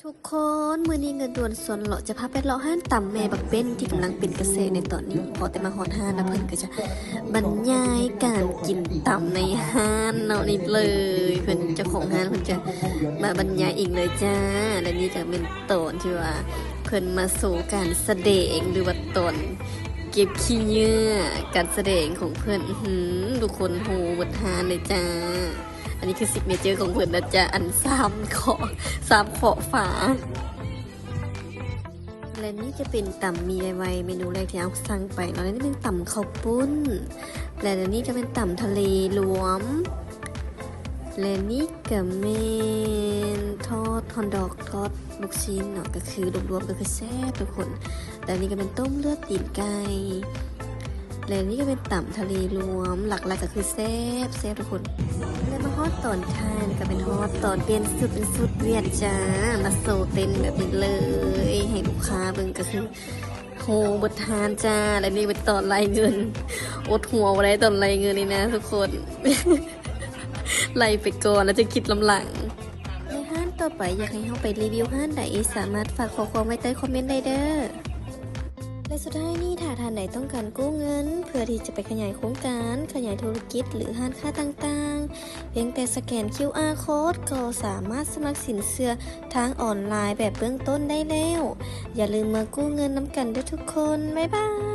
ທຸກຄົນ ມື້ນີ້ເງິນດ່ວນຊວນເລາະ ຈະພາໄປເລາະຮ້ານຕຳແມ່ບັກເບັ້ນທີ່ກຳລັງເປັນກະແສໃນຕອນນີ້. ພໍແຕ່ມາຮອດຮ້ານແລ້ວ ເພິ່ນກໍຈະບັນຍາຍການກິນຕຳໃນຮ້ານເນາະ ນີ້ເລີຍ. ເພິ່ນ ເຈົ້າຂອງຮ້ານເພິ່ນຈະມາບັນຍາຍເອງເລີຍຈ້າ. ແລະນີ້ກໍແມ່ນຕອນທີ່ວ່າເພິ່ນມາໂຊການສະແດງ ຫຼືວ່າຕອນເກັບຂີ້ເຫຍື້ອ ການສະແດງຂອງເພິ່ນ. ອືຫື ທຸກຄົນ ໂຮເບິດຮ້ານເລີຍຈ້າ. ອັນນີ້ຄືຊິກເນເຈີຂອງເພິ່ນນະຈ໊ະ ອັນຊາມເຄາະ ຊາມເຄາະຝາ. ແລະນີ້ຈະເປັນຕຳໝີ່ໄວໆ ເມນູແລກທີ່ເຮົາສັ່ງໄປເນາະ. ແລະນີ້ເປັນຕຳເຂົ້າປຸ້ນ ແລະນີ້ຈະເປັນຕຳທະເລລວມ ແລະນີ້ກະແມ່ນທອດຮອດດອກ ທອດລູກຊີ້ນເນາະ. ກະຄືລວມໆ ກະຄືແຊບທຸກຄົນ. ແລະນີ້ກະແມ່ນຕົ້ມເລືອດຕີນໄກ່ ແລະນີ້ກະແມ່ນຕຳທະເລລວມ. ຫຼັກໆ ກະຄືແຊບ ແຊບທຸກຄົນ. ແລະມາຮອດຕອນທ້າຍ ກະແມ່ນຮອດຕອນປ່ຽນຊຸດ ເປັນຊຸດຫວຽດຈ້າ. ມາໂຊເຕັ້ນແບບນີ້ເລີຍ ໃຫ້ລູກຄ້າເບິ່ງ ກະຄືໂຮເບິດຮ້ານຈ້າ. ແລະນີ້ເປັນຕອນໄລ່ເງິນ ອົດຫົວບໍ່ໄດ້ຕອນໄລ່ເງິນນີ້ນະທຸກຄົນ ໄລ່ໄປກ່ອນ ແລ້ວຈະຄິດລຳຫຼັງ. ແລະຮ້ານຕໍ່ໄປຢາກໃຫ້ເຮົາໄປຣີວິວຮ້ານໃດ ສາມາດຝາກຂໍ້ຄວາມໄວ້ໃຕ້ຄອມເມັນໄດ້ເດີ້. ແລະສຸດທ້າຍນີ້ ຖ້າທ່ານໃດຕ້ອງການກູ້ເງິນ ເພື່ອທີ່ຈະໄປຂະຫຍາຍໂຄງການ, ຂະຫຍາຍທຸລະກິດ ຫຼືຮ້ານຄ້າຕ່າງໆ, ພຽງແຕ່ສະແກນຄິວອາໂຄດ ກໍສາມາດສະໝັກສິນເຊື່ອທາງອອນລາຍແບບເບື້ອງຕົ້ນໄດ້ແລ້ວ. ຢ່າລືມມາກູ້ເງິນນຳກັນເດີ້ທຸກຄົນ. ບາຍບາຍ.